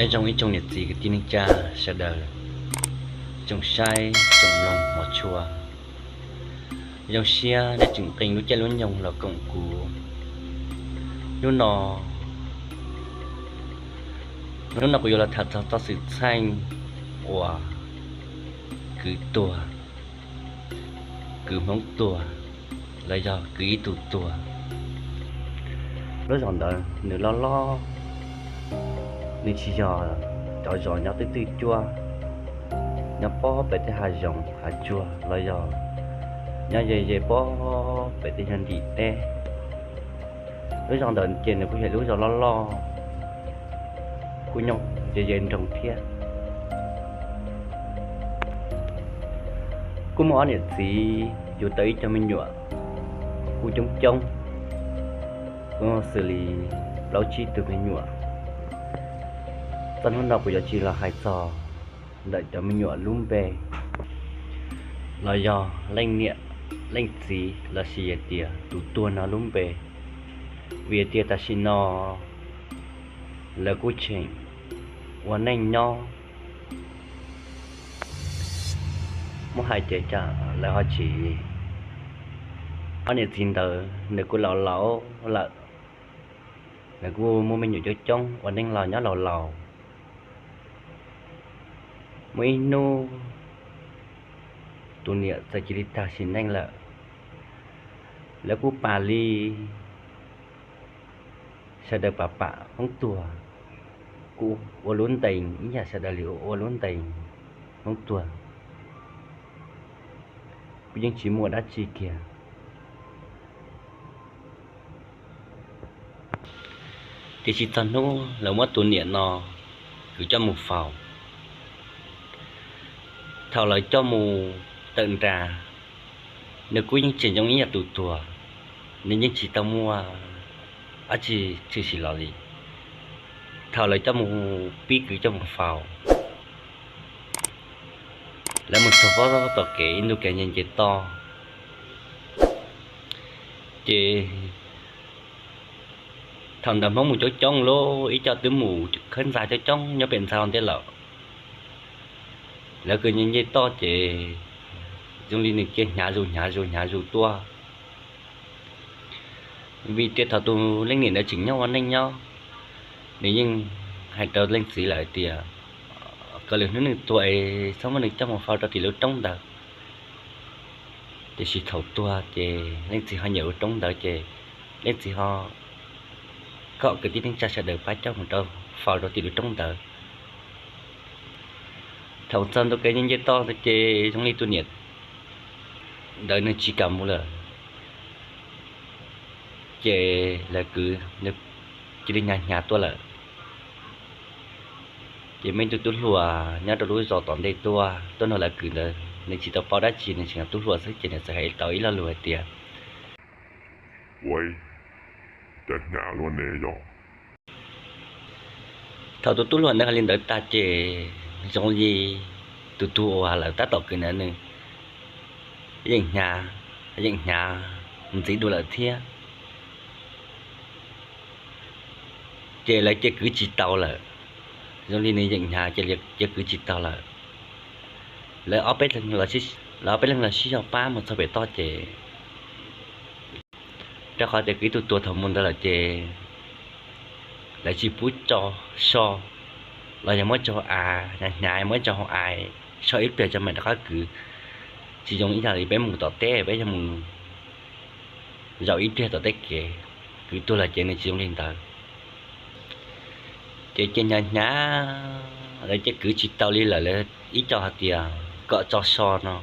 Nyob zoo ib tsoom niam txiv kwv tij neej tsa sawv daws, tsoom saib tsoom mloog hmov tshua, zoo siab nej tseem nqis lub caij lub nyoog los koom kuv. Hnub no, hnub no kuv yuav los tham txog txoj xwm txheej uas kwv tuag, kwv Hmoob tuag, los yog kwv ib tug tuag. Lub zos ntawd nws loj loj, nws tsis yog cov zos nyob twj twj cuab, nyob pob pem tej hav zoov hav tsuag los yog nyob ze ze pob pem tej nyuag ntim teb. Lub zos ntawd ces nws kuj yog lub zos loj loj, kuj nyob ze ze nroog thiab. Kuj muaj ob niam txiv yug tau ib co me nyuam kuj coob coob, kuj xws li plaub tsib tug me nyuam. Txoj hnub no kuv yuav tsis los hais txog ntawm cov me nyuam lub npe los yog leej niam leej txiv lossis hais tias tus tuag no lub npe, vim hais tias tam sim no lawv kuj tseem ua neej nyob. Muab hais ces cas lawv ho tsis, ob niam txiv ntawd nws kuj laus laus lawm, nws kuj muaj me nyuam coob coob ua neej los nyob laus laus. Muaj ib hnub tus niam txawm cia li tag sim neej lawm. Lawv kuj pam li sawv daws pam pam Hmoob tuag, kuj ua lub ntees ib yam sawv daws li ua lub ntees Hmoob tuag, kuj yeej tsis muaj dab tsi kiag. Tiam sis txog hnub lawv muab tus niam no kwv coj mus faus, thaum lawv coj mus tawm nras, nws kuj yeej tseem zoo ib yam tus tuag, nws yeej tsis tau muaj dab tsi tshwm sim los li. Thaum lawv coj mus pib kwv coj mus faus, lawv mus txog pob tom kev ib ntu kev nce nce toj, ces thaum ntawd Hmoob mus coob coob lauj, ib co twb mus khawb ntxa coob coob nyob pem ntxa ua ntej lawm. Lawv kwv nce nce toj ces zoo li nws cia hnyav zus hnyav zus hnyav zus tuaj, vim tias thaum tus leej niam ntawd tseem nyob ua neej nyob, nws yeej hais rau leej txiv lawm tias kom lwm hnub nws tuag es txhob muab nws coj mus faus rau tim lub roob ntawd. Tiam sis thaum tuag ces leej txiv ho nyiam lub roob ntawd ces leej txiv ho kom kwv tij neej tsa sawv daws pab coj mus rau faus rau tim lub roob ntawd. Thaum txog ntua kev nce nce toj ces zoo li tus niam ntawd nws tsis kam mus lawm, ces lawv kwv cia li hnyav hnyav tuaj lawm. Ces muaj ib tug tub hluas nyob rau lub zos tom ntej tuaj tuaj nrog lawv kwv ntawd, nws tsis tau paub dab tsi, nws tseem yog tub hluas xwb ces nws txawm hais tau ib lo lus hais tias, ua cas hnyav luaj ne yog. Thaum tus tub hluas ntawd hais li ntawd tag ces zoo li tus tug uas lawv tab tom kwv ntawd nws yeej hnyav, yeej hnyav ntxiv dua lawm thiab. Ces lawv cia kwv tsis tau lawm, zoo li nws yeem hnyav ces cia kwv tsis tau lawm. Lawv ob peb leeg, lawv ob peb leeg los sib zog pab mus txog pem toj ces rau qhov tias kwv ib tug tuag thaum mus ntawd lawm ces lawv tsis pub tso so, los yog muab tso hauv av, hnyav hnyav muab tso hauv av, so ib pliag tso mam rov qab kwv. Tsis zoo ib yam li peb mus tom teb, peb yog mus zaum ib pliag tom tej kev, kwv tuag lawm ces nws tsis zoo li ntawd. Ces cia hnyav hnyav, lawv cia kwv tsis tau li lawm, lawv ib co hais tias kom tso so no.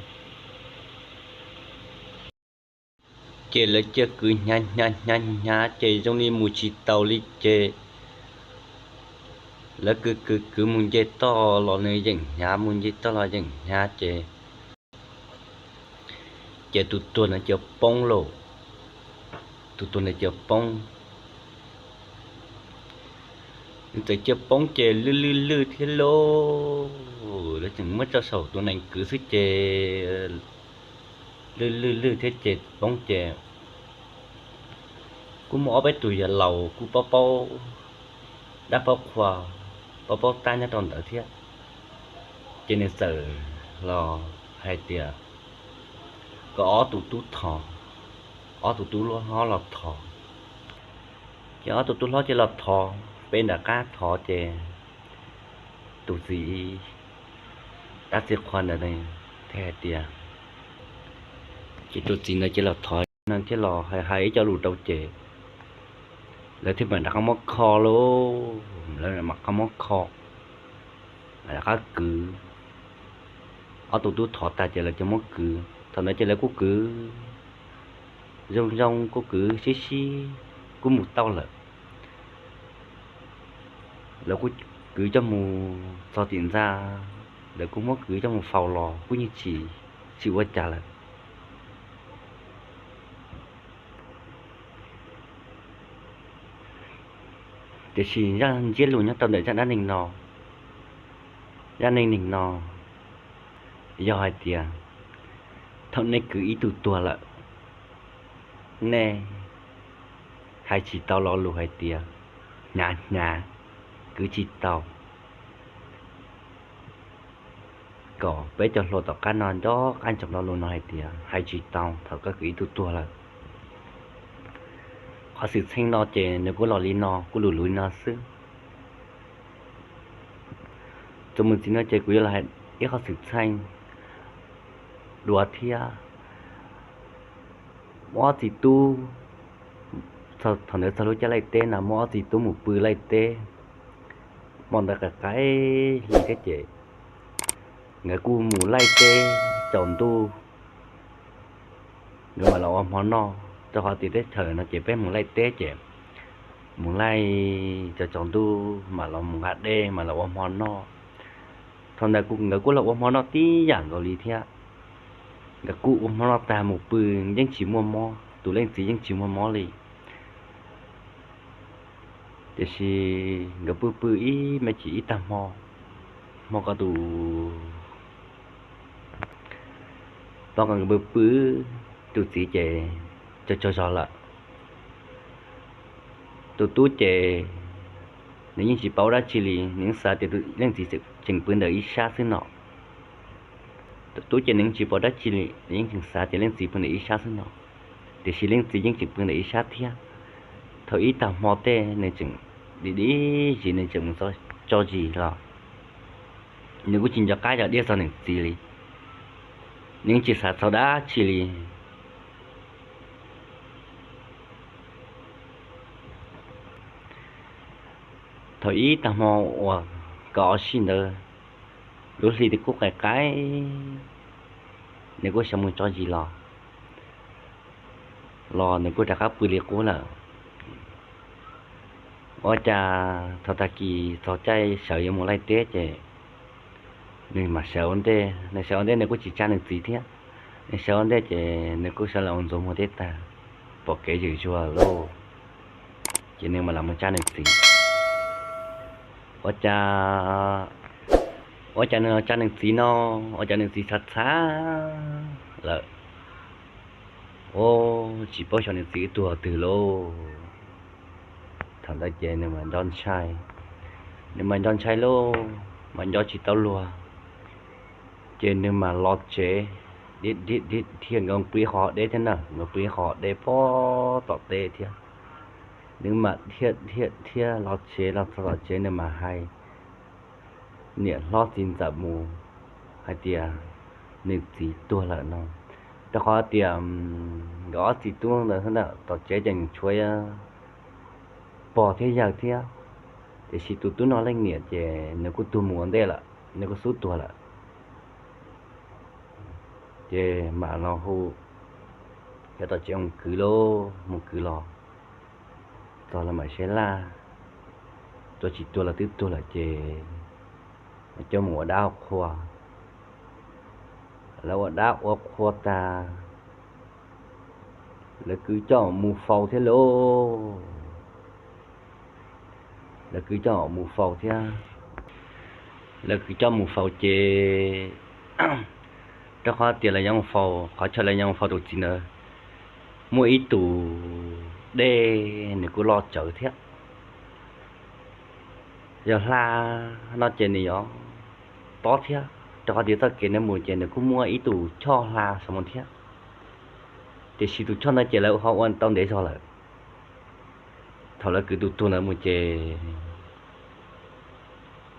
Ces lawv cia kwv hnyav hnyav hnyav hnyav ces zoo li mus tsis taus li ces lawv kwv kwv kwv mus nce toj los nws yeem hnyav, mus nce toj los yeem hnyav ces, ces tus tuag ntawd cia poob lauj. Tus tuag ntawd cia poob, nws txawm cia poob ces lwj lwj lwj thiab lauj. Lawv tseem muab tso saum tus nees kwv xwb ces lwj lwj lwj thiab ces poob ces kuj muaj ob peb tus yawg laus kuj paub paub dab paub qhua, paub paub tab nyob rau ntawd thiab. Ces nws txawm los hais tias kom ob tug tub thov, ob tug tub hlob los thov. Ces ob tug tub hlob cia los thov, peb nram qab thov ces tus txiv dab txiv qhua ntawd thiaj hais tias, ces tus txiv ntawd cia los thov no thiaj los hais hais ib co lus rau ces lawv thiaj mam rov qab muab kho lauj, lawv mam rov qab muab kho, mam rov qab kwv. Ob tug tub thov tag ces lawv cia muab kwv, thaum ntawd ces lawv kuj kwv zoo zoo, kuj kwv sib sib, kuj mus tau lawm. Lawv kuj kwv coj mus txog tim ntxa, lawv kuj muab kwv coj mus faus los kuj yeej tsis, tsis ua cas lawm. Tiam sis zaj ntsiab lus nyob rau ntawm zaj dab neeg no, zaj neeg neeg no yog hais tias thaum nej kwv ib tug tuag lawm, nej hais tsis tau lo lus hais tias hnyav hnyav, kwv tsis tau. Kom peb cov hluas tom qab no nco qab ntsoov lo lus no hais tias hais tsis tau thaum koj kwv ib tug tuag lawm. Qhov xwm txheej no ces nws kuj los li no, kuj lus luv li no xwb. Txuas mus txij no ces kuv yuav los hais ib qhov xwm txheej dua thiab. Muaj ob txiv tub, thaum ntawd txog lub caij laij teb no muaj ob txiv tub mus pw laij teb. Hmo ntawd qaim qaim hli thiab ces nkawd kuj mus laij teb tsaus ntuj, nkawd mam los ua hmo noj. Rau qhov tias teb chaws no ces peb mus laij teb ces mus laij tsaus tsaus ntuj mam los mus nqa dej mam los ua hmo noj. Thaum ntawd nkawd kuj los ua hmo noj tib yam nkaus li thiab. Nkawd kuj ua hmo noj tag mus pw, yeej tsis muaj mob, tus leej txiv yeej tsis muaj mob li. Tiam sis nkawd pw pw ib me ntsis ib tag hmo, hmo ko tus pom nkawd pw pw, tus txiv ces tsaug tsaug zog lawm. Tus tub ces nws yeej tsis paub dab tsi li, nws yeej xav tias leej txiv tseem pw ntawm ib sab xwb no. Tus tub ces nws yeej tsis paub dab tsi li, nws yeej tseem xav tias leej txiv pw ntawm ib sab xwb no, tiam sis leej txiv yeej tseem pw ntawm ib sab thiab. Thaum ib tag hmo tej nws tseem dim dim zis, nws tseem mus tso zis los nws kuj tsis nco qab cov diaj txog nws txiv li, nws yeej tsis xav txog dab tsi li. Thaum ib tag hmo uas kaum ob sij ntawd, lub hli twb kuj qaim qaim, nws kuj sawv mus tso zis los, los nws kuj rov qab pw li qub lawm. Ua cas thaum tag kis txog caij sawv yuav mus laij teb ces nws mam sawv ua ntej, nws sawv ua ntej nws kuj tsis tsa nws txiv thiab. Nws sawv ua ntej ces nws kuj sawv los ua ntxuav muag teb tag, pom kev zwm zuag lauj, ces nws mam los mus tsa nws txiv. Ua cas, ua cas nws los tsa nws txiv no, ua cas nws txiv txhav txhav lawm. Ua, tsis paub xyov nws txiv tuag twg lauj. Thaum ntawd ces nws mam nco ntshai, nws mam nco ntshai lauj, mam nco tsis tau luag. Ces nws mam los tsev, dhia dhia dhia nkawd pw ib qho deb thiab na, nkawd pw ib qho deb pem tom teb thiab. Nws mam dhia dhia dhia los tsev, los txog tom tsev nws mam hais niam hlob txiv ntxawm mus hais tias nws txiv tuag lawm no. Rau qhov tias nkawd ob txiv tub ntawd tom tsev ces tshuav pog thiab yawg thiab, tiam sis tus tub no leej niam ces nws kuj tuag mus ua ntej lawm, nws kuj xub tuag lawm. Ces mam los hu cov tom tsev mus kwv lauj, mus kwv los txog los mam saib laj, tuag tsis tuag los twb tuag lawm ces coj mus ua dab ua qhua. Lawv ua dab ua qhua tas, lawv kwv coj mus faus thiab lauj. Lawv kwv coj mus faus thiab. Lawv kwv coj mus faus ces rau qhov tias lawv yuav mus faus, qhov chaw lawv yuav mus faus tus txiv ntawd muaj ib tus dej nws kuj loj tsawv thiab. Yog hla no ces nws yuav tob thiab, rau qhov tias txoj kev nws mus ces nws kuj muaj ib tug choj hla saum mus thiab. Tiam sis tus choj no ces lawv ho ua tau ntev zog lawm. Thaum lawv kwv tus tuag ntawd mus ces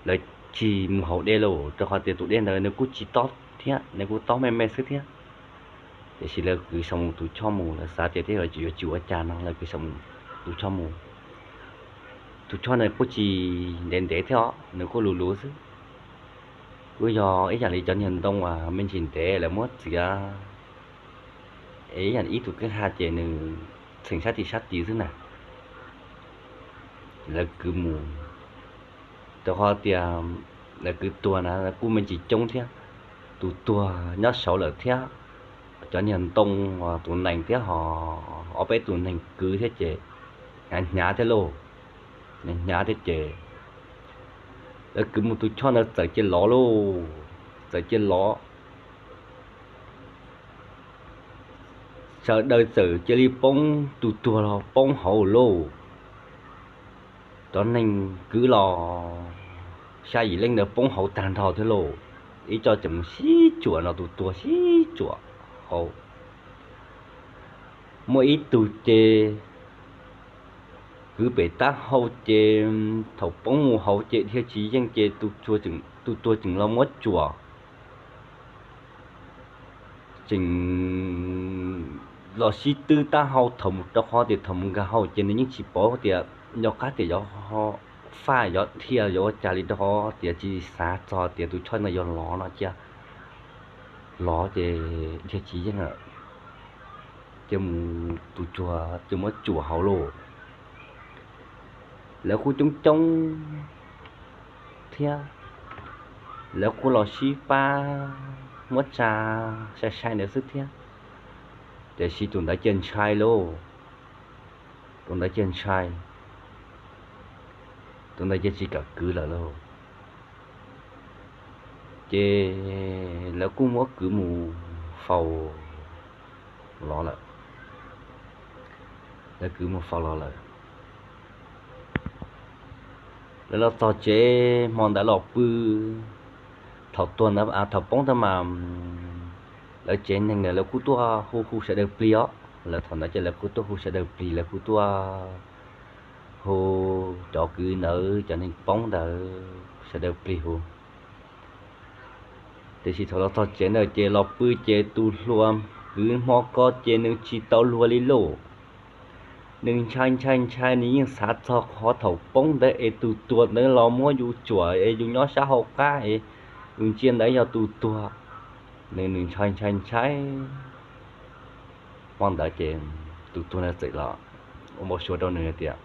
lawv tsis mus haus dej lauj, rau qhov tias tus dej ntawd nws kuj tsis tob thiab, nws kuj tob me me xwb thiab. Tiam sis lawv kwv saum mus tus choj mus, lawv xav tias tej zaum yuav tsis ua cas no lawv kwv saum tus choj mus. Tus choj nws kuj tsis ntev ntev thiab os, nws kuj luv luv xwb. Kuj yog ib yam li cov niag ntoo uas me ntsis ntev lawv muab txiav, es ib yam ib tug kwj ha ces nws txheem sab tim sab tid xwb na. Lawv kwv mus, rau qhov tias lawv kwv tuag na kuj me ntsis coob thiab. Tus tuag nyob saud lawm thiab, cov niag ntoo, tus nees thiab ho ob peb tus neeg kwv thiab ces hnyav hnyav thiab lauj, hnyav hnyav thiab ces lawv kwv mus tus choj ntawd txawm cia lov lauj, txawm cia lov. Sawv daws txawm cia li poob, tus tuag los poob hauv lauj. Cov neeg kwv los xya yim leej ntawd poob hauv tag nrho thiab lauj. Ib co tseem sib tsuam no, tus tuag sib tsuam hauv. Muaj ib tug ces kwv pem taub hau ces thaum poob mus hauv ces dhia tsis yeej ces tus tuag tseem los muab tsuam, tseem los sib twb taub hau thaum mus, rau qhov tias thaum mus nkag hauv ces nws yeej tsis paub tias nco qab tias yuav faj yuav dhia yuav ua cas li, rau qhov tias tsis xav txog tias tus choj no yuav lov no cia lov ces dhia tsis yeej lawm. Ces mus tus tuag ces muab tsuam hauv lauj. Lawv kuj coob coob thiab, lawv kuj los sib pab muab tsa sai sai ntawd xwb thiab. Tiam sis tus ntawd cia ntshai lauj, tus ntawd cia ntshai, tus ntawd cia tsis kam kwv lawm lauj. Ces lawv kuj muab kwv mus faus los lawm. Lawv kwv mus faus los lawm. Lawv los txog tsev hmo ntawd los pw, thaum tuag ntawd, thaum poob ntawd mas lawv tsev neeg ntawd lawv kuj tuaj hu hu sawv daws plig os. Lawv thaum ntawd ces lawv kuj tuaj hu sawv daws plig, lawv kuj tuaj hu cov kwv ntawd cov neeg poob ntawd sawv daws plig hu. Tiam sis thaum los txog tsev ntawd ces los pw ces tus hluas kwv hmo ko ces nws tsis tau luag li lauj. Nws ntshai ntshai ntshai, nws yeej xav txog qhov thaum poob ntawd es tus tuag ntawd los muab yus tsuam es yus nyob sab hauv qab es yus ntsia ntawd yog tus tuag. Nws nws ntshai ntshai ntshai. Hmo ntawd ces tus tuag ntawd txawm los ua npau suav rau nws tias,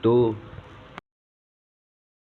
Tub,